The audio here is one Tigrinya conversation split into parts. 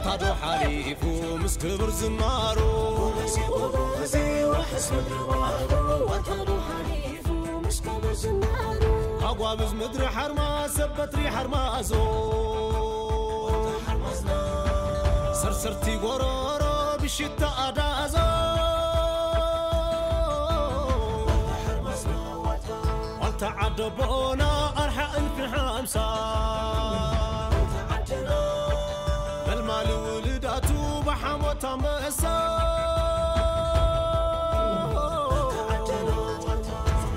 ታዶ ሓሊፉ ምስ ክብር ዝናሩ። ኣጓብዝ ምድሪ ሓርማዝ ሰብ በትሪ ሓርማዞ። ሰርሰርቲ ጎሮሮ ብሽታ ኣዳዞ። ዋልታ ዓደቦና ኣርሓ እልፊ ሓምሳ። መልማሊ ውልዳቱ ብሓሞት ኣንበሳ።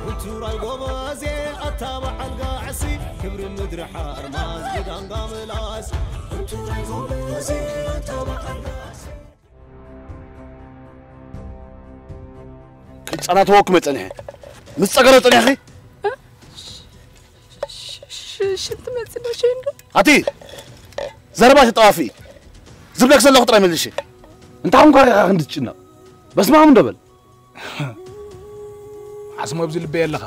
ውቱራይ ጎበዜ ኣታ በዓል ጋዕሲ። ክብሪ ምድሪ ሓርማዝ ብዳንጋ ምላስ። ውቱራይ ጎበዜ ኣታ በዓል ጋዕሲ። ክጸናተወ ክመ ጸኒሐ። ምስ ጸገረ ጸኒሐኺ? ሽንቲ መጽእ ዶ ሸንዶ? ኣቲ ዘረባ ተጠዋፊ። ዝብለክ ዘለኹ ጥራይ መልሽ። እንታይ ኹንካ ኢኻ ክንዲ ትጭነቕ? በስመ ኣብ እንዶ በል። ዓስሞ ኣብዚ ልበይ ኣለኻ።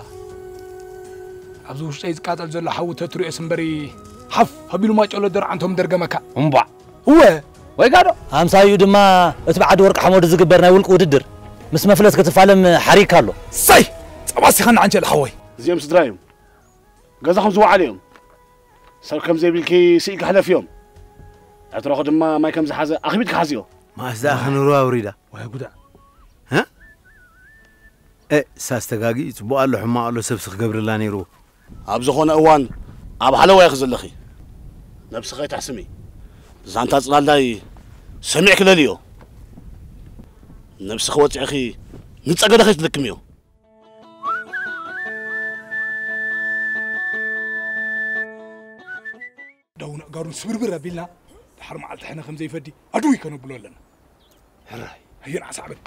ኣብዚ ውሽጠይ ዝቃጸል ዘሎ ሓዊ ተትሪኦስ እምበሪ፣ ሓፍ ኣቢሉ ማጨሎ ደርዓንቶም ደርገመካ። እምቧዕ። እወ። ወይ ጋዶ። ኣምሳዩ ድማ እቲ ብዓዲ ወርቂ ሓመዱ ዝግበር ናይ ውልቂ ውድድር ምስ መፍለስ ክትፋለም ሓሪግካ ኣሎ። ሳይ! ጸባ ሲኻና ዓንቸል ሓወይ። እዚኦም ስድራ እዮም። ገዛኹም ዝወዓሉ እዮም። ሰብ ከም ዘይብልኪ ስኢልኪ ሕለፍዮም። ዕትሮኺ ድማ ማይ ከም ዝሓዘ ኣኽቢድኪ ሓዝዮ። ማስ ደኣ ክንርዋ ኣውሪዳ። ወይ ጉዳ። እ? እ፣ ሳስተጋጊ ጽቡቕ ኣሎ፣ ሕማቕ ኣሎ፣ ሰብሲ ክገብርላ ነይርዎ። ኣብ ዝኾነ እዋን ኣብ ሓለዋ ኢኺ ዘለኺ። ነብስኺ ኣይተሕስሚ። ዛንታ ጽላላይ ሰሚዕኪ ለልዮ። ነብስኺ ወጺዕኺ ንጸገደ ከይትልክምዮ። ደው ነእጋሩን ስብርብር ኣቢልና፣ ድሓር መዓልቲ ሕነ ከም ዘይፈዲ ኣድው ከነብሎ ኣለና። ሕራይ። ኣየን ዓሳዕበን።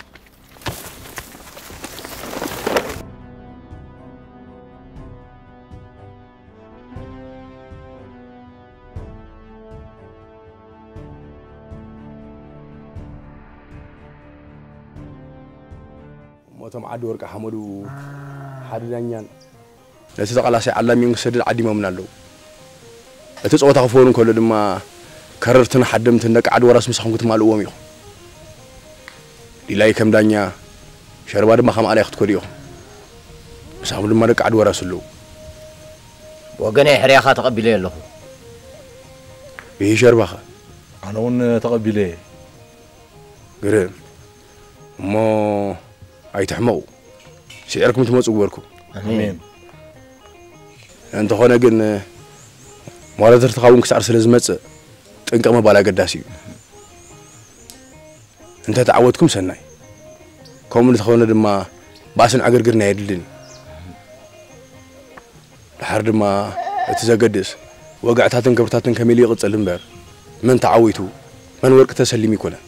እሞ እቶም ዓዲ ወርቂ ሓመዱ ሓደ ዳኛን ነቲ ተቓላሳይ ዓላሚኡን ክሰድድ ዓዲሞምና ኣለዉ። እቲ ጸወታ ክፈውን ከሎ ድማ ከረርትን ሓደምትን ደቂ ዓዲ ወራስ ምሳኹም ክትማልእዎም ኢኹም። ዲላይ ከም ዳኛ፣ ሸርባ ድማ ከም ኣላይ ክትከዱ ኢኹም። ምሳኹም ድማ ደቂ ዓዲ ወራስ ኣለዉ። ብወገነይ ሕርያኻ ተቐቢለዮ ኣለኹ። ብሂ ሸርባኸ? ኣነ እውን ተቐቢለየ። ግርም። እሞ ኣይትሕመቑ። ስዒርኩም ትመጹ ግበርኩም። ኣሜን። ኣሜን። እንተኾነ ግን፣ ሞራተርትኻ እውን ክሳዕር ስለ ዝመጽእ፣ ጥንቅቕ ምባል ኣገዳሲ እዩ። እንተ ተዓወትኩም ሰናይ። ከምኡ እንተኾነ ድማ፣ ባእስን ዕግርግርን ኣየድልን እዩ። ደሓር ድማ እቲ ዘገድስ፣ ወግዕታትን ክብርታትን ከመይ ኢሉ ይቕጽል እምበር፣ መን ተዓዊቱ፣ መን ወርቂ ተሰሊሙ ኣይኮነን።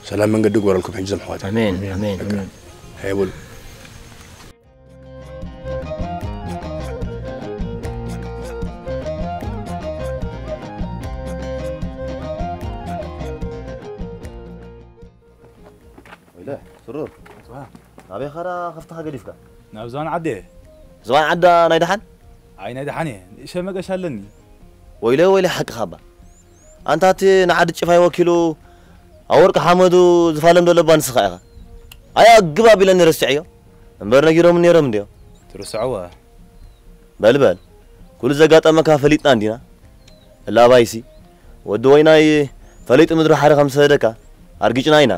ሰላም መንገዲ ግበረልኩም ሕጂ ዞም ኣሕዋት። ኣሜን፣ ኣሜን። በቃ፣ ኣሜን። ሃይ በሉ። ወይለ፣ ስሩር። ኣጽባ። ናበይ ኸዳ ከፍትኻ ገዲፍካ? ናብ ዝባን ዓዲ እየ። ዝባን ዓዳ ናይ ደሓን? ኣይ፣ ናይ ደሓን እየ። ንእሸ መገሻ ኣለኒ። ወይለ፣ ወይለ፣ ሓቅኻ እባ። ኣንታ እቲ ንዓዲ ጭፋይ ወኪሉ ኣብ ወርቂ ሓመዱ ዝፋለም ዘሎ እባ ንስኻ ኢኻ። ኣይ፣ ኣግብ ኣቢለኒ ረሲዐዮ። እምበር ነጊሮም ነይሮም እንድዮ። ትርስዕዎ። በል በል፣ ኩሉ ዘጋጠመካ ፈሊጥና እንዲና። እላ ኣባይሲ፣ ወዲ ወይናይ ፈሊጡ ምድሪ ሓደ ከም ዝሰደደካ ኣርጊጭና ኢና።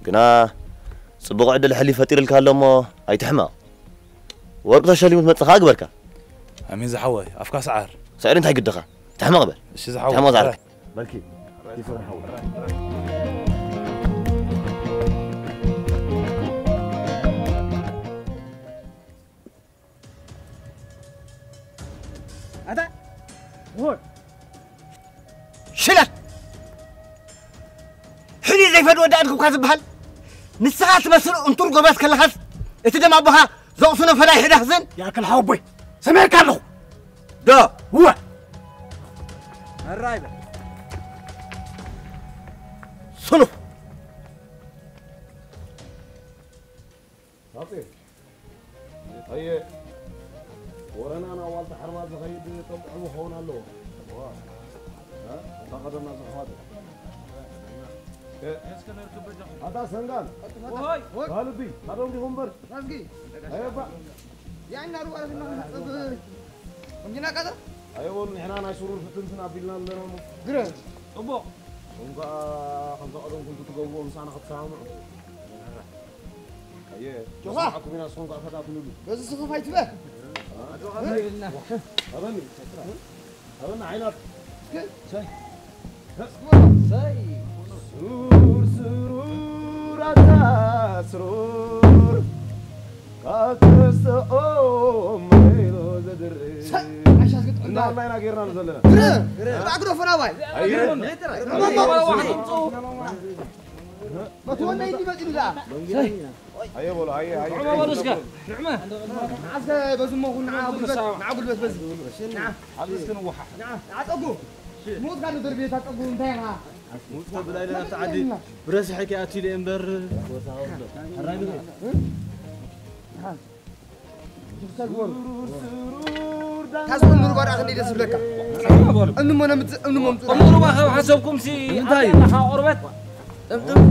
ግና ጽቡቕ ዕድል ሕሊ ፈጢርልካ ኣሎ እሞ ኣይትሕመቕ። ወርቂ ተሸሊሙ ትመጽእ ከኣ ግበርካ። ኣሜን ዝሓወይ፣ ኣፍካ ሰዓር። ስዕሪ እንታይ ግድኻ? ትሕመቕ በል። እሺ ዝሓወይ። ትሕመቕ ዝዓርክ። በልኪ። ይፍርሓው። ኣታ፣ ሆይ። ሽለት! ሕኒ ዘይፈድ ወዲ ኣድግብካ ዝበሃል? ንስኻ ትመስል እንቱር ጎበዝ ከለኻስ፣ እቲ ደም ኣቦኻ ዘቕስኖ ፈላይ ሕዳኽዝን? ያክል ሓወቦይ፣ ሰሚዐካ ኣለኹ። ዶ? እወ። መራይ በል። ስኑፍ። ኣጼ፣ ታየ፣ ወረና ናብ ዋልታ ሓርማዝ ዝኸይድ ጠብዕቡ ክኸውን ኣለዎ። ዋ፣ እ? ፈቐደና ዝኽፋት። ኣታ ሰንጋል፣ ወይ። ካልቢ፣ ካዶም ዲኹም በር። ራዝጊ። ኣየባ። ያና ሩባ ረፍና። እንዲና ቀጠር። ኣየበሉ፣ ንሕና ናይ ስሩር ፍትንትን ኣቢልና ኣለና እሞ። ግረ። ጽቡቕ። እንኳ ከምዛ ቀደምኩም ክትገብርዎ ምሳና ክትሰማምዑ። ኣየ፣ ጆኻ። ንስማዕኩም ኢና፣ ንስኹም ከኣ ፈታትኑሉ። በዚ ስኽፍ ኣይትበል። ኣበኒ። ኣበኒ ዓይናት። እስከ። ሰይ። ሰይ። ሱር ስሩር ኣታ ስሩር። ካብ ተስተኦም መይሎ ዘድርእ። ሰይ። ዓሻ ዝግጥም እንዳልና ኢና ጌርናሉ ዘለና። ግረ። ግረ። ማይክሮፎን ኣባይ። ኣየ። ግረ። ግረ። መትወና ይዲ መጺኡ ዳ። ኣየ በሉ፣ ኣየ፣ ኣየ። ንዕመ በሉ እስከ፣ ንዕመ። ንዓ እስከ በዚ እሞ ኩን፣ ንዓ ጉልበት፣ ንዓ ጉልበት በዚ። ንዓ። ኣብዚ እስከ ንወሓ። ንዓ፣ ንዓ ጸጉ። ሞት ጋር ንድር ቤታ ጸጉ እንታይ ኢኻ? ሙት ተብላ ኢለ ናብቲ ዓዲ ብረስሐ ከይኣቱ ኢለ እምበር። ሕራይ ንብል። ታስሮ ኑርባ ደኣ ክንደይ ደስ ይብለካ። እምኒ እሞ ነምጽእ፣ እምኒ እሞ ምጽእ። እምኒ ሩባ ካብ ሓሰብኩም ሲ እንታይ እዩ? ኣለኻ ቆርበት። ጥምጥም።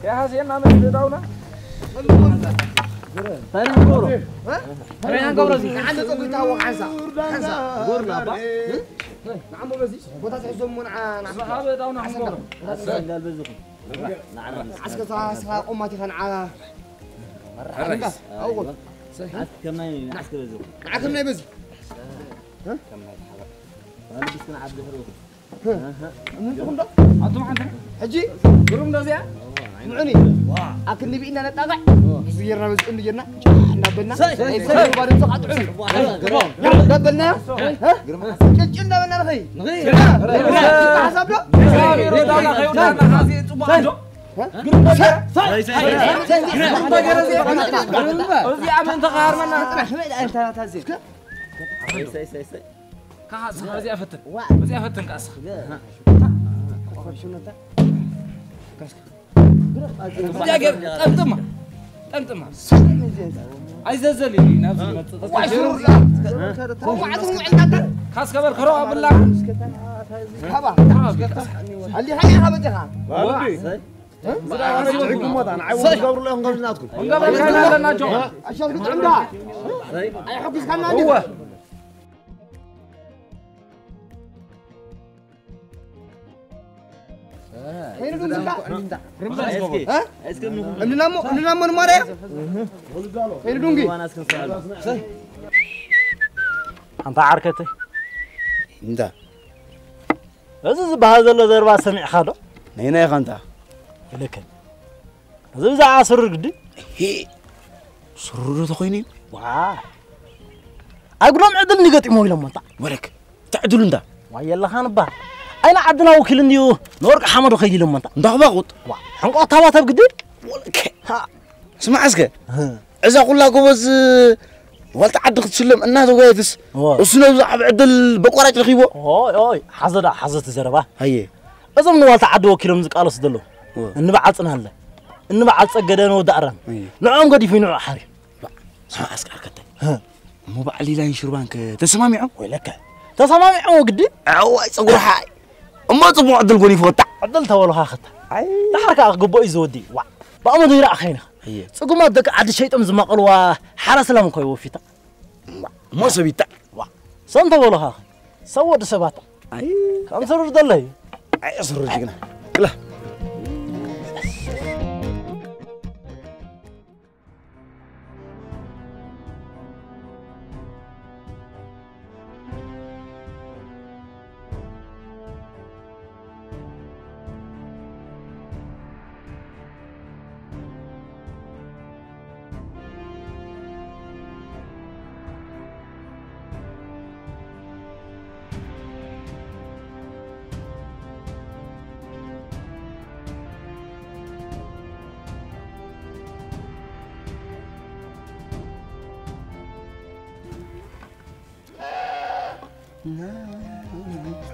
ከይሓስየና መስደዳውና። እምኒ እሞ ምጽእ። እንታይ ንገብሮ? እ? እንታይ ንገብሮ እዚ? ንዓንተ ጸጉሪ ይታወቕ ሓንሳ። ሓንሳ። ጎርና እባ። ንዓሞ በዚ ቦታ ትሕዞ እሞ ንዓ-፣ ንዓ-፣ ንስኻ በዳውና ንዓ-፣ ሕምቦ። ኣሰይ። እንዳል በዝኹም። ንዓ፣ ንዓ፣ ንዓ። ዓስከ ተዋስኻ ቆማት ኢኻ ንዓ። መርሓባ። ኣውጎ። ኣስከ ከማይ ዓስከ በዝኹም። ንዓ ከማይ በዚ። ከማይ ሓባ። ባል ብስክና ዓዲ ሕሩኹም። ምን ትኹም ዶ? ኣቱም ሓንቲ። ሕጂ ግሩም ዶ እዚኣ? ንዑኒ። ኣክንዲ ብኢድና ነጣቕዕ። እዚ ጌርና በዚ እንዲ ጌርና። ጫ እናበልና። ሰይ፣ ሰይ፣ ሰይ። ባዶ ጥቓ ጥዑም። እናበልና። እ? ጭጭ እናበልና ንኸይ። ንኸይ። ሓሳብ ዶ? እዚኣ ምእንቲ ክሃርመና። ሰይ፣ ሰይ፣ ሰይ፣ ሰይ። ካኻ እስኻ እዚኣ ፈትን። ዋ። እዚኣ ፈትን ካኣ እስኻ። ያ። እዚኣ ገር-፣ ጠምጥማ። ጠምጥማ። ኣይዘዘል እዩ፣ ናብዚ ይመጽእ። ዋ፣ ሽሩር። ካስ ከበር ከሮ ኣብላ። ሃባ። ሃሊ ሃይ ሃበ ጀኻ። ባልዲ። ዝዳ ዝዳ ትግሞታ፣ ንዓይ እውን ትገብሩ ኣለኹም ከምዚ ናትኩም። እንገብረልካ ኢና ኣለና፣ ጆ። ኣሻልኩ ጥዕምዳ። ኣይሕጉዝካና እንዲ። እወ። ከይኑ ድምፅካ? ርምዳ እስኪ። እ? እስኪ እንኹ። እምንናሞ፣ እምንናሞ ንማርያ? ከይኑ ዱንጊ? ዋና እስኪ ንስማዕ። ኣንታ ዓርከተይ። እንዳ። እዚ ዝበሃል ዘሎ ዘረባ ሰሚዕኻ ዶ? ነይናይ ኻንታ። ኢለከ። እዚ ብዛዕባ ስሩር ግዲ? ሂ። ስሩር ዶ ተኾይኑ እዩ? ዋ። ኣይጉዶም ዕድል ንገጢሞ ኢሎሞ እንታ። ወለክ። ተዕድሉ እንዳ። ዋ የለኻን እባ። ኣይና ዓድና ወኪል እንድዩ ንወርቂ ሓመዶ ከይድ ኢሎሞ እንታ። እንዳ ኹባቑጥ። ዋ። ሕንቋ ታባተብ ግዲ? ወለክ። ሃ። ስማዕ እስከ። ህ። እዛ ኩላ ጎበዝ ዋልታ ዓዲ ክትስለም እናተጓየትስ፣ እወ። እሱ ነብዚ ዓብ ዕድል በቋራጭ ረኺብዎ። ኦይ፣ ኦይ፣ ሓዞ ደኣ፣ ሓዞ እቲ ዘረባ። ኣየ። እዞም ንዋልታ ዓዲ ወኪሎም ዝቃለሱ ዘለዉ፣ እወ። እኒ በዓል ጽናለ፣ እኒ በዓል ጸገደ ንወዲ ኣራም፣ ኣየ። ንዕኦም ገዲፉ ንዑ ሓርዩ። ስማዕ እስከ ዓርከተይ። ህ። እሞ በዓል ሊላን ሽርባን ከ ተሰማሚዖም? ወይለከ። ተሰማሚዖም ግዲ? ኣዋይ፣ ጸጉሪ ሓይ። እሞ ጽቡቕ ዕድል ጎኒፉ ክታዕ። ዕድል ተበሉኻ ክታዕ። ኣይ። ደሓር ከኣ ክግብኦ እዩ ዝወዲ። ዋዕ። ብኣመዱ ይረኣኻ ኢኻ። እየ። ጽጉማት ደቂ ዓዲ ሸይጦም ዝማቐልዋ ሓራ ሰላም እኮ ይወፊታ። እሞ ሰብ ይታዕ። ዋ። ሰብ እንተበሉኻ፣ ሰብ ወዲ ሰባት። ኣይ። ከም ስሩር ደለይ። ኣይ፣ ስሩር ጅግና። ክላ።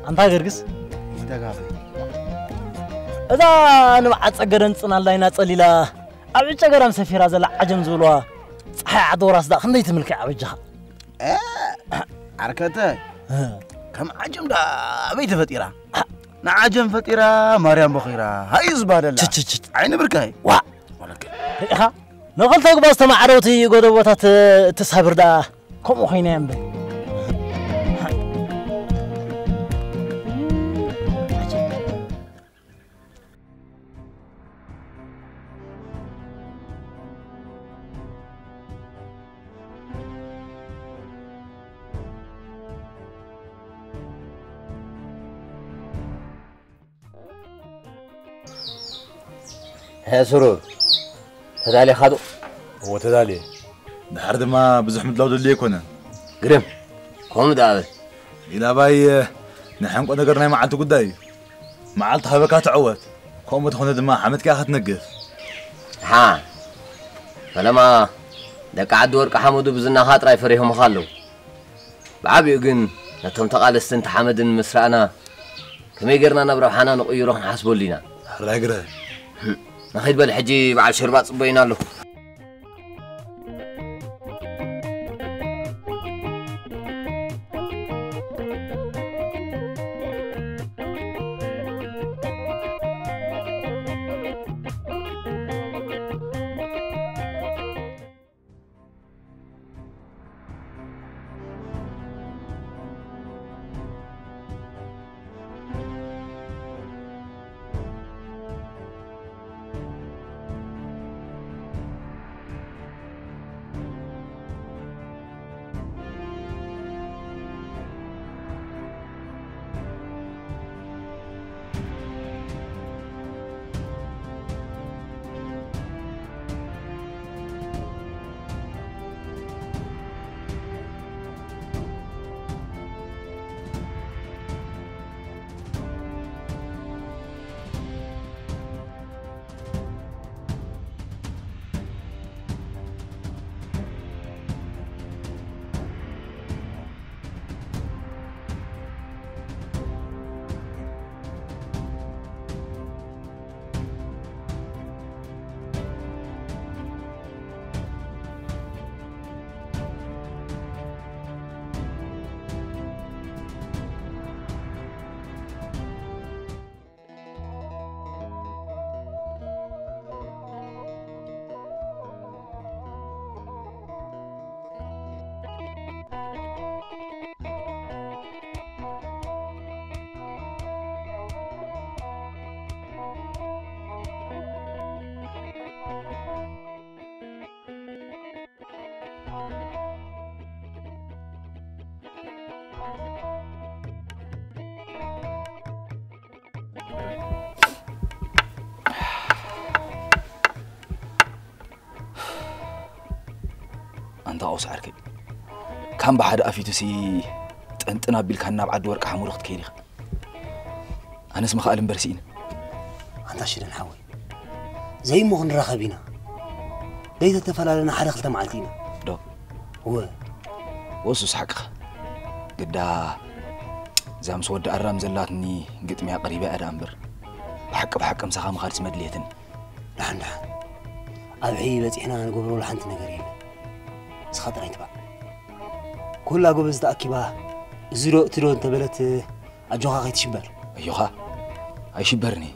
ኣንታ ገርግስ፣ ይተጋፈ። እዛ ንብዓት ጸገደን ጽናላይና ጸሊላ፣ ኣብ ዕጨ ገዳም ሰፊራ ዘላ ዓጀም ዝብልዋ፣ ጸሓይ ዓዲ ወራስ ደኣ ክንደይ ትምልከ ኣብ እጃኻ? እ፣ ዓርከተ፣ እ። ከም ዓጀም ደኣ ኣበይ ተፈጢራ? ኣ፣ ንዓጀም ፈጢራ ማርያም ቦኺራ። ሃይ ዝበሃለላ። ችችችች። ዓይኒ ብርካይ። ዋ። ወለከ። ርኢኻ? ንኽልተ ግባ ዝተማዕረውቲ ጎደቦታት እትሳብር ደኣ ከምኡ ኮይና እያ እምበር። ሄ ስሩር፣ ተዳሊኻ ዶ? እወ፣ ተዳልየ። ድሓር ድማ ብዙሕ ምድላው ደድልዮ ኣይኮነን። ግርም፣ ከምኡ ደኣ በል። ኢላባይ፣ ናይ ሕንቆ ነገር ናይ መዓልቲ ጉዳይ እዩ። መዓልቲ ሃበካ ትዕወት፣ ከምኡ ተኾነ ድማ ሓመድ ከኣ ክትነግፍ። ሓ፣ ፈለማ ደቂ ዓዲ ወርቂ ሓመዱ ብዝናኻ ጥራይ ፈሪሆምኻ ኣለዉ። ብዓቢኡ ግን ነቶም ተቓለስትን ተሓመድን ምስ ረኣና፣ ከመይ ጌርና ናብ ረብሓና ንቕይሮ ክንሓስበሉ ኢና። ሕራይ ግረ። ንኸይድ በል፣ ሕጂ በዓል ሸርባ ጽበዩና ኣሎ። ኣንታ ቀውስ ዓርከይ፣ ካም ብሓደ ኣፊቱሲ ጥንጥን ኣቢልካ ናብ ዓዲ ወርቂ ሓሙሩ ክትከይድ ኢኻ። ኣነስ ምኽኣል እምበር ስኢነ። ኣንታ ሽደን ሓወይ፣ ዘይሞ ክንራኸብ ኢና። ደይተተፈላለና ሓደ ክልተ መዓልቲ ኢና። ዶ? እወ። ወሱስ ሓቅኻ። ግዳ እዛ ምስ ወዲ ኣራም ዘላትኒ ግጥሚያ ቀሪበ እያ ደኣ እምበር፣ ብሓቂ ብሓቂ ምሳኻ ምኻድስ መድልየትኒ። ደሓን ደሓን። ኣብ ሕይ በጺሕና ንገብሮ ሓንቲ ነገር የለን። ንስኻ ጥራይ ትባዕ። ኩላ ጎበዝ ተኣኪባ፣ እዚ ዶ እቲ ዶ እንተበለት፣ ኣጆኻ ከይትሽበር። ኣዮኻ፣ ኣይሽበርን እየ።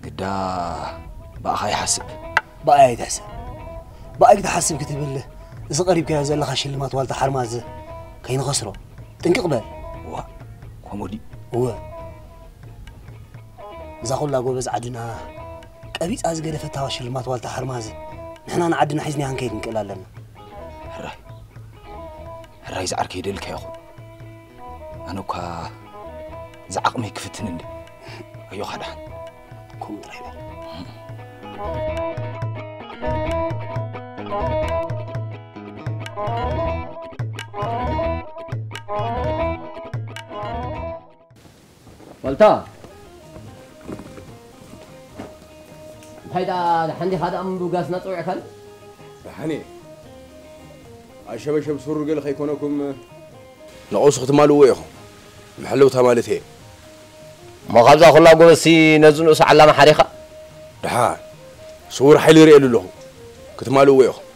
ግዳ ብኣኻ ይሓስብ። ብኣይ ኣይትሕሰብ። ብኣይ ክትሓስብ ክትብል፣ እዚ ቀሪብካዮ ዘለኻ ሽልማት ዋልታ ሓርማዝ ከይንኸስሮ ጥንቅቕ በል። ዋ፣ ከምኡ ድዩ? እወ። እዛ ኩላ ጎበዝ ዓድና ቀቢጻ ዝገደፈታ ሽልማት ዋልታ ሓርማዝ፣ ንሕና ንዓድና ሒዝናያ ክንከይድ ንክእል ኣለና። ሕራይ፣ ሕራይ ዝዓርከይ ይደልካ ይኹን። ኣነ እኳ ዝዓቕመይ ክፍትን እንደ። ኣዮኻ ደሓን። ከምኡ ጥራይ በል። ዋልታ፣ እንታይ ደኣ ደሓን ዲኻ ደኣ ምብጋስና ጸዊዕካን? ደሓን እየ። ኣሸበሸብ ስሩር ገለ ከይኮነኩም። ንቐውሱ ክትማልእዎ ኢኹም። መሐለውታ ማለት እየ። እሞ ካብዛ ኩላ ጎበዝሲ ነዚ ንኡስ ዓላማ ሓሪኻ? ደሓን። ስዉር ሓይሊ ይርእየሉ ኣለኹ። ክትማልእዎ ኢኹም።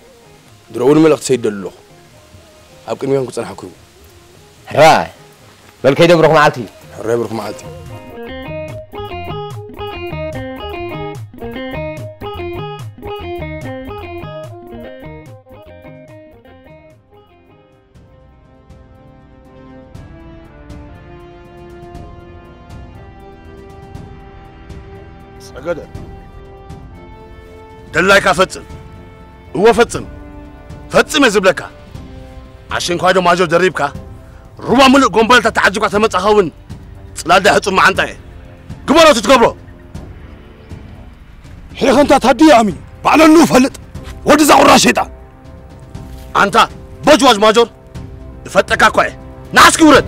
ድሮ እውን መልእኽቲ ሰይደሉ ኣለኹ። ኣብ ቅድሚኦም ክጸንሓኩም። ሕራይ። በል ከይደ ብሩኽ መዓልቲ። ሕራይ ብሩኽ መዓልቲ። ገደ። ደላይካ ፈጽም። እወ ፈጽም። ፈጽም እየ ዝብለካ። ኣሽንኳይ ዶ ማጆ ደሪብካ፣ ሩባ ምሉእ ጎንበለታ ተዓጂብካ ተመጻኻ እውን ጽላል ዳይ ሕጹብ መዓንጣ እየ። ግበሮ እቲ ትገብሮ። ሄኸንታ ታዲ ኣሚን፣ ባዕለኑ ፈልጥ። ወዲ ዛቑራ ሸይጣን። ኣንታ ቦጅዋጅ ማጆር፣ እፈልጠካ እኳ እየ። ንዓስኪ ውረድ።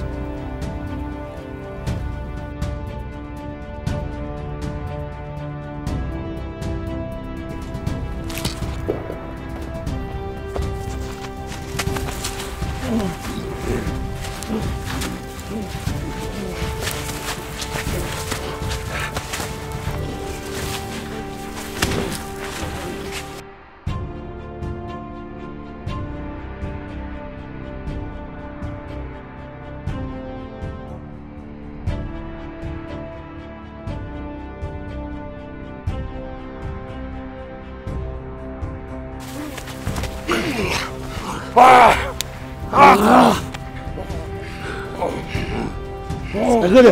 ጸገደ፣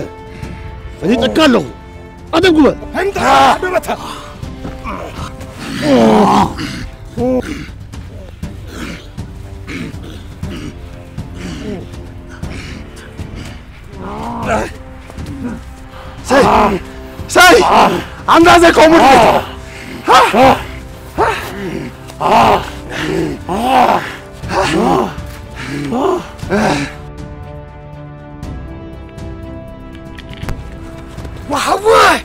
ፈሊጠካ ኣለኹ። ኣደም ግበር። እንታ ኣደበታ። ሰይ! ሰይ! ኣንዳ ዘይከሙ ድቤት! ወሓወይ!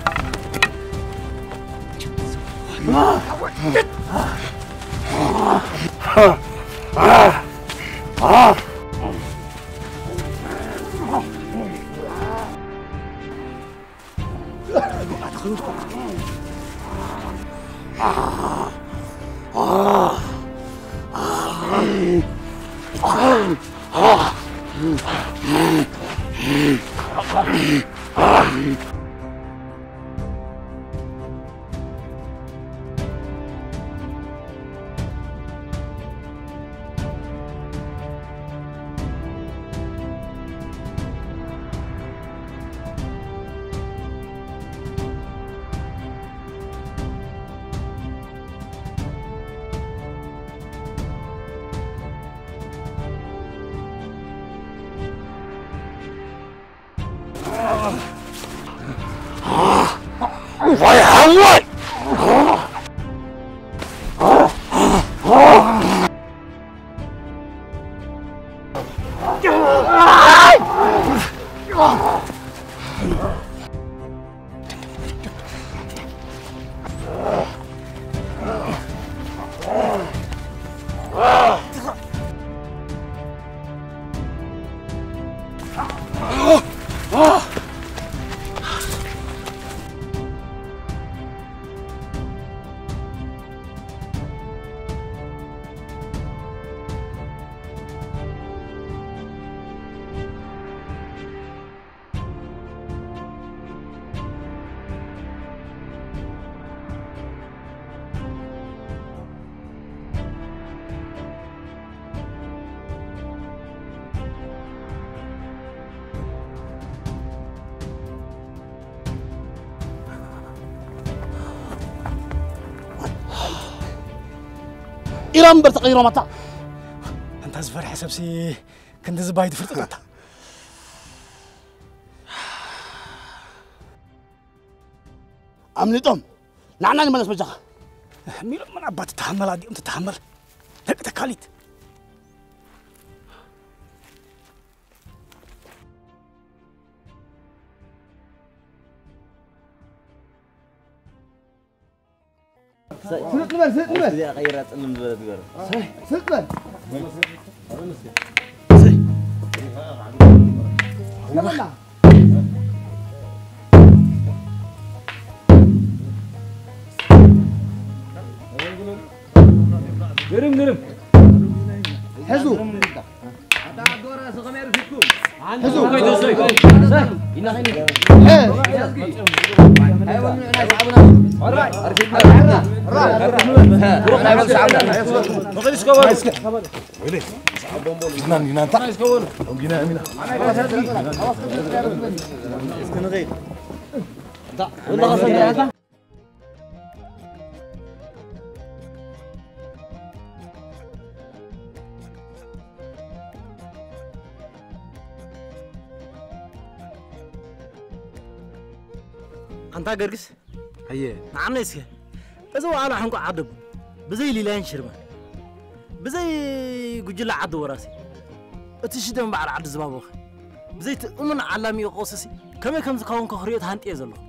ኢራን እምበር ተቐይሮም ኣታ። ኣንታ ዝፈርሐ ሰብሲ ክንዲ ዝባይ ትፍርጥጥ ኣታ። ኣምሊጦም። ንዓና ንመለስ በጃኻ። ኣሕሚሎም ምን ኣባት ትተሃመል ኣዲኦም ትተሃመል። ደቂ ተካሊት። ስልጥ ንበል፣ ስልጥ ንበል። እዚኣ ቀይራ ጽልም ዝበለት ግበር። ስልጥ በል። ግርም፣ ግርም። ሕዙ። ሕዙ። ኣንታ ገርግስ፣ ኣየ። ንዓመይ እስከ፣ እዚ ዋዕላ ሕንቆ ዓደቡ፣ ብዘይ ሊላይን ሽርማን፣ ብዘይ ጉጅለ ዓዲ ወራሲ፣ እቲ ሽደን በዓል ዓዲ ዝባቦኸ፣ ብዘይ እቲ እሙን ዓላሚኡ ቀውስሲ፣ ከመይ ከም ዝከውን ከኽሪኦ ተሃንጥየ ዘለኹ።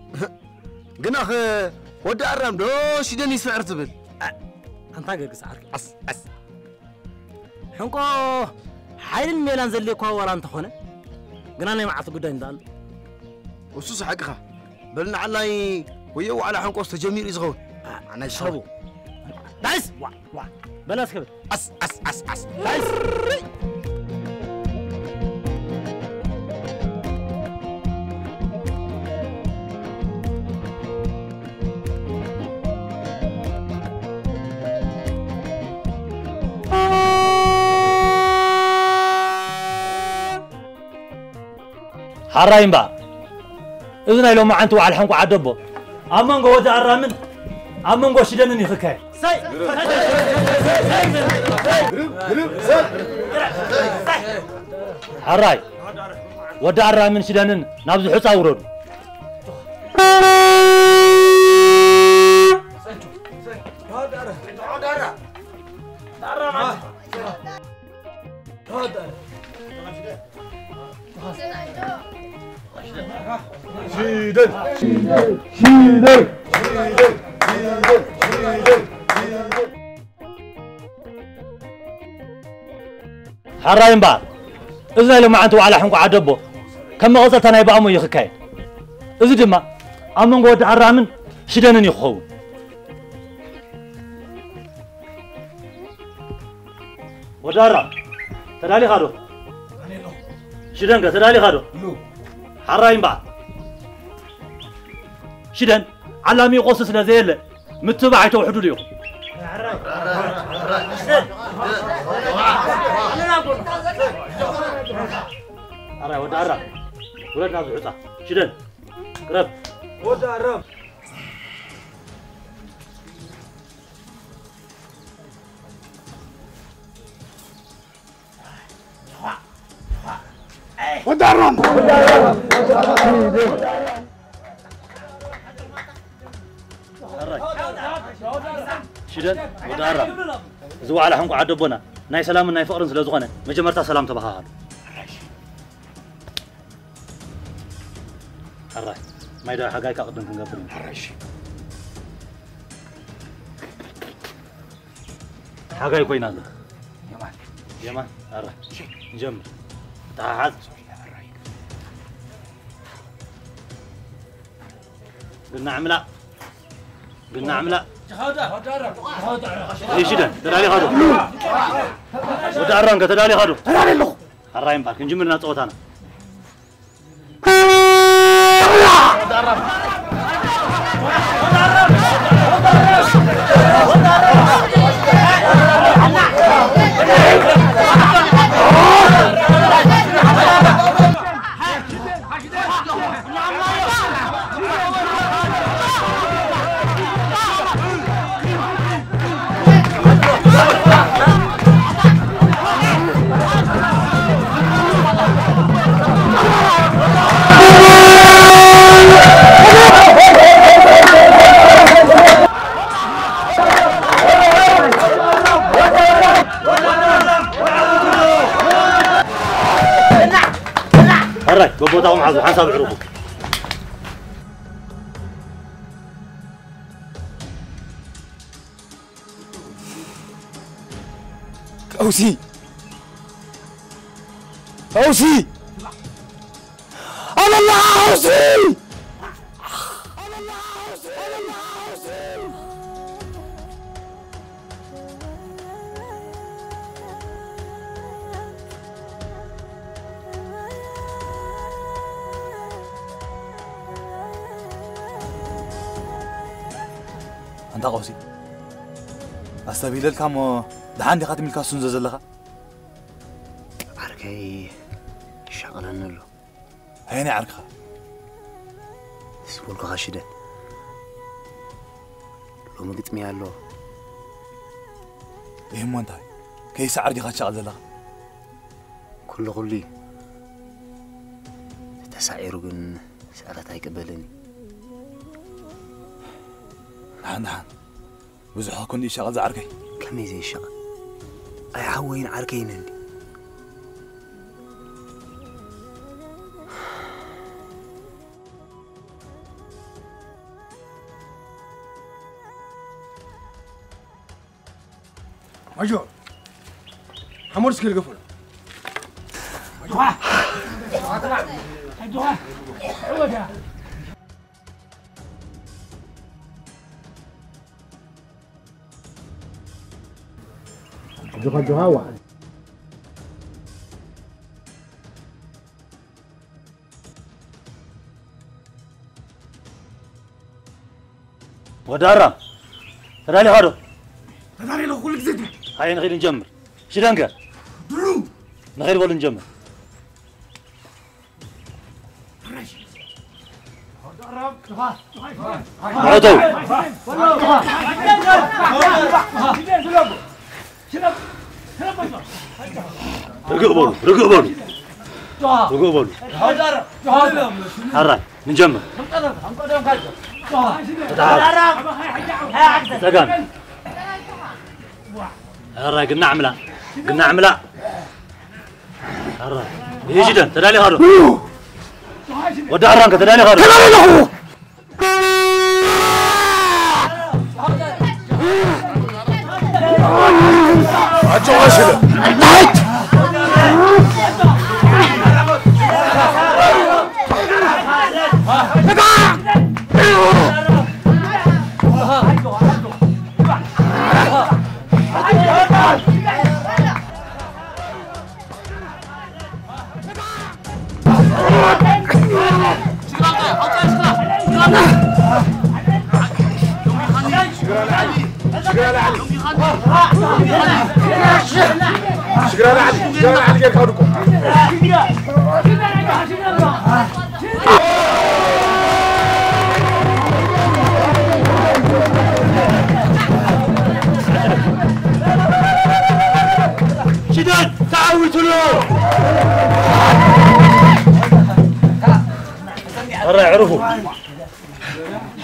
ግናኸ ወዲ ኣራም ዶ ሽደን ይስዕር ትብል? ኣ-፣ ኣንታ ገርግስ ዓርከይ። ኣስ፣ ኣስ። ሕንቆ ሓይልን ሜላን ዘድልየኳ ዋላ እንተኾነ፣ ግና ናይ መዓልቲ ጉዳይ እንዳኣሉ። እሱስ ሓቅኻ። በል ንዓላይ ወዮ ዋዕላ ሕንቆስ ተጀሚሩ እዩ ዝኸውን። ኣ፣ ኣናይ ሸቡ። ዳይስ፣ ዋ፣ ዋ። በላስ ክብል። ኣስ፣ ኣስ፣ ኣስ፣ ኣስ። ዳይስ። ሓራይ እምባ፣ እዚ ናይ ሎማዓንቲ ዋዕላ ሕንቆ ዓደቦ፣ ኣብ መንጎ ወዲ ኣራምን ኣብ መንጎ ሽደንን እዩ ክካየድ። ሓራይ፣ ወዲ ኣራምን ሽደንን ናብዚ ሑጻ ውረዱ። ሽደን! ሽደን! ሽደን! ሽደን! ሽደን! ሽደን! ሓራይ እምበኣር፣ እዚ ናይ ሎማዓንቲ ዋዕላ ሕንቋ ዓደቦ ከም መቐጸልታ ናይ በኣሞ እዩ ክካየድ። እዚ ድማ ኣብ መንጎ ወዲ ኣራምን ሽደንን እዩ ክኸውን። ወዲ ኣራም፣ ተዳሊኻ ዶ? ሽደንከ ተዳሊኻ ዶ? ሓራይ እምበኣር፣ ሽደን ዓላሚኡ ቆሱ ስለ ዘየለ፣ ምትብባዕ ኣይተውሕዱሉ ኢኹም። ኣራይ ወዲ ኣራም፣ ውረድ ናብዚ ሑጻ። ሽደን፣ ቅረብ። ወዲ ኣራም። ወዲ ኣራም። ሽደን፣ ወዲ ኣራም። እዚ ዋዕላ ሕንቋ ዓደቦና ናይ ሰላምን ናይ ፍቕርን ስለ ዝኾነ፣ መጀመርታ ሰላም ተበሃሃሉ። ኣራይ፣ ማይ ዳዊ ሓጋይካ ቅድም ክንገብር ኢና። ኣራይ፣ እሺ። ሓጋይ ኮይና ኣላ። የማን። የማን፣ ኣራይ። እሺ። ንጀምር። ተሓሓዝ። ግና ዕምላቕ። ግና ዕምላቕ። እሺ፣ ሽደን፣ ተዳሊኻ ዶ? ወዲ ኣራንከ፣ ተዳሊኻ ዶ? ተዳሊ ኣለኹ። ኣራይ እምበኣር፣ ክንጅምር ኢና ጸወታና። ኣራይ፣ በቦታኹም ሓዙ፣ ሓንሳብ ዕረፉ። ቀውሲ! ቀውሲ! ኣበላ ቀውሲ! ኣንታ ቀውሲ፣ ኣስተብሂለልካ እሞ፣ ደሓን ዲኻ ትም ኢልካ ትስንዞ ዘለኻ? ዓርከይ ይሻቐለኒ ኣሎ። ኣየናይ ዓርክኻ? ስጉልኩኻ ሽደን። ሎሚ ግጥሚ ኣሎ። ይህ እሞ እንታይ? ከይሰዓር ዲኻ ትሻቐል ዘለኻ? ኩሉ ኩሉ እዩ። ተሳዒሩ ግን ስዕረት ኣይቅበልን እዩ። ኣንድሓን ብዙሕ ክን ይሻቐል ዝዓርከይ። ከመይ ዘይሻቐል? ኣይ ሓወይን ዓርከይን እንዲ። ማጆር፣ ሓሞር እስኪ ልገፈሉ። ጆኻ ጆኻ ዋ። ወዲ ኣራም፣ ተዳሊኻ ዶ? ተዳልየ ኣለኹ፣ ኩሉ ግዜ ድዩ? ሃየ፣ ንኸይድ ንጀምር። ሽደንከ? ድሩ! ንኸይድ በሉ ንጀምር። ንዕተው። ርግእ በሉ፣ ርግእ በሉ። ርግእ በሉ። ሕራይ፣ ንጀምር። ተተሓዝ። ጸጋም። ሕራይ፣ ግናዕ ምላእ። ግናዕ ምላእ። ሕራይ። ይሄ ሽደን፣ ተዳሊኻ ዶ? ወዲ ኣራንከ፣ ተዳሊኻ ዶ? ተዳሊኻ ዶ? ሽግራ ላዕሊ፣ ሽግራ ላዕሊ ጌርካ ውድቆ። ሽደን ተዓዊቱሉ። ሕራይ ዕርፉ።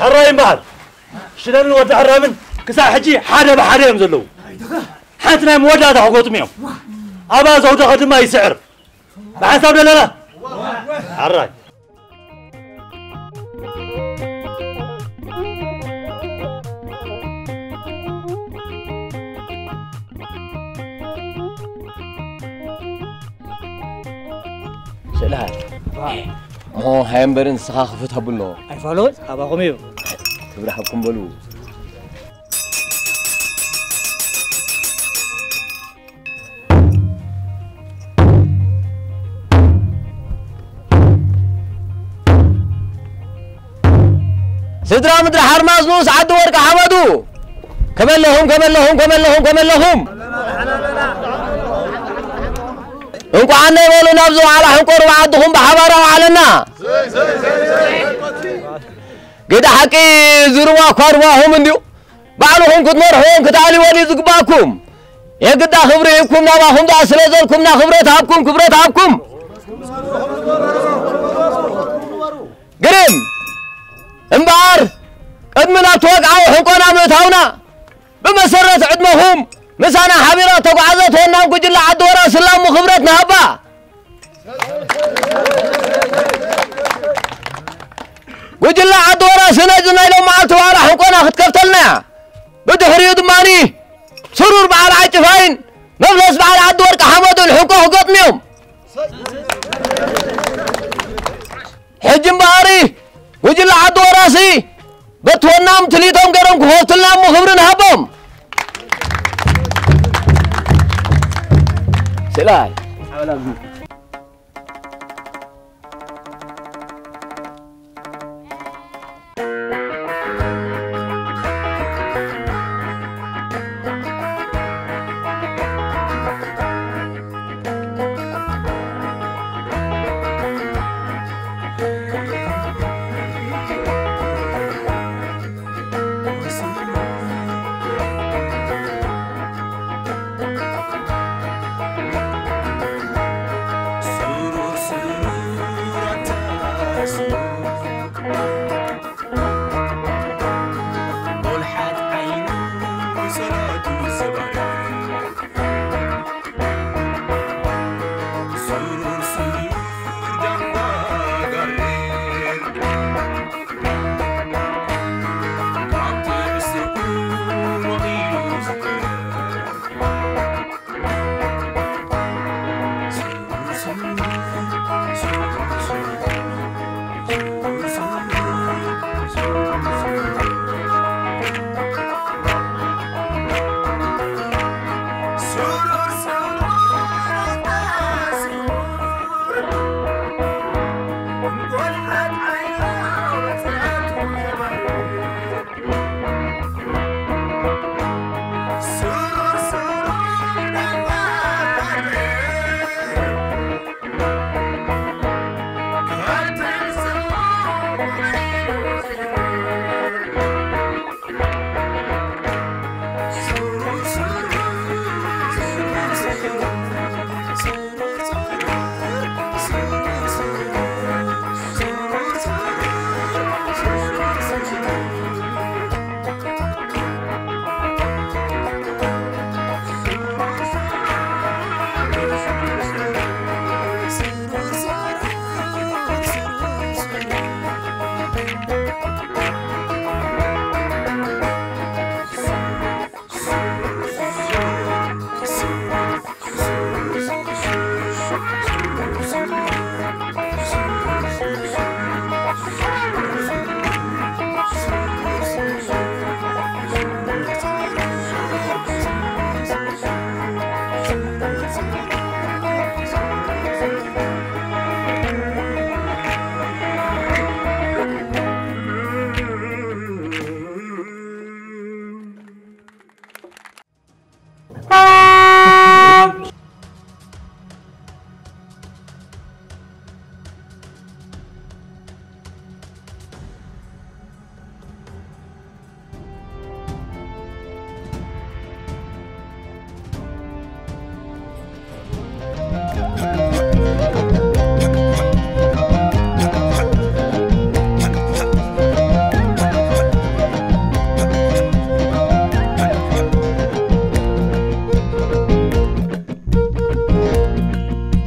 ሕራይ ይምበሃል። ሽደንን ወዲ ኣራምን ክሳብ ሕጂ ሓደ ብሓደ እዮም ዘለዉ። ሓንቲ ናይ መወዳእታ ክገጥሙ እዮም። ኣባ ዘውደኸ ድማ ይስዕር። ብሓንሳብ ደለና። ኣራይ። ስእልሃ። እሞ ሃየ እምበር ንስኻ ክፉት ሃብሎ። ኣይፋሎት፣ ኣባኹም እዩ። ክብሪ ሃብኩም በሉ። ስድራ ምድሪ ሓርማዝ ንኡስ ዓዲ ወርቂ ሓመዱ፣ ከመለኹም፣ ከመለኹም፣ ከመለኹም፣ ከመለኹም። እንቋዕ ነይ በሉ ናብዚ ዋዕላ ሕንቆ ሩባ ዓድኹም ብሓባር ኣውዓለና። ግደ ሓቂ ዝርዋ እኳ ሩባኹም እንድዩ። ባዕልኹም ክትመርሕዎም ክትኣልይዎ ድዩ ዝግባእኩም? የግዳ ክብሪ ሂብኩም ናባኹም ደኣ ስለ ዘልኩምና ክብረት ሃብኩም፣ ክብረት ሃብኩም። ግርም እምበኣር፣ ቅድሚ ናብቲ ወግዓዊ ሕንቆና ምእታውና፣ ብመሰረት ዕድመኹም ምሳና ሓቢራ ተጓዕዘት ወናም ጉጅለ ዓዲ ወራስ ህላሙ ክብረት ንሃባ። ጉጅለ ዓዲ ወራስ ነዚ ናይ ሎም መዓልቲ ዋዕላ ሕንቆና ክትከፍተልና እያ። ብድሕሪኡ ድማኒ ስሩር በዓል ዓጭፋይን መፍለስ በዓል ዓዲ ወርቂ ሓመዱን ሕንቆ ክገጥሙ እዮም። ሕጂ እምበኣሪ ጉጅለ ዓዲ ወራሲ በቲ ወናም ትልሂቶም ገይሮም ክኸፍቱልና እሞ ክብሪ ንሃቦም። ስእላይ።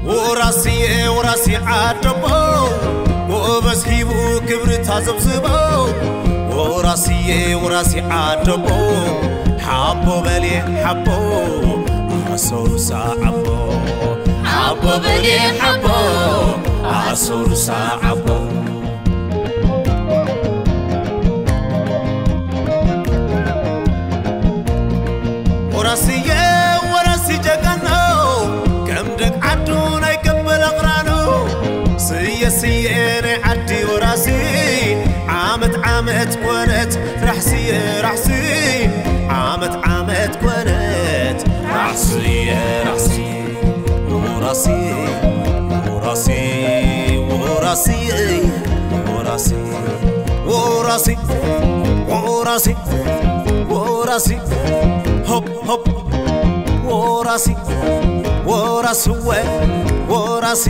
ወራስየ ወራሲ ዓደቦ፣ ጎበዝ ሂቡ ክብሪ ታዘብዝቦ። ወራስየ ወራሲ ዓደቦ፣ ሓቦ በልየ ሓቦ፣ ኣሰሩሳ ዓቦ። ሓቦ በልየ ሓቦ፣ ኣሰሩሳ ዓቦ። ወራስየ ወራሲ ጀጋኖ፣ ከም ደግ ዓዱ ናይ ገበል ኣቕራኑ። ስየ ስየ ናይ ዓዲ ወራሲ፣ ዓመት ዓመት ኮነት ራሕስየ ራሕሲ፣ ዓመት ዓመት ኮነት ራሕስየ ራሕሲ። ወራሲ፣ ወራሲ፣ ወራሲ፣ ወራሲ፣ ወራሲ፣ ወራሲ፣ ወራሲ፣ ሆፕ፣ ሆፕ፣ ወራሲ፣ ወራስወ፣ ወራሲ።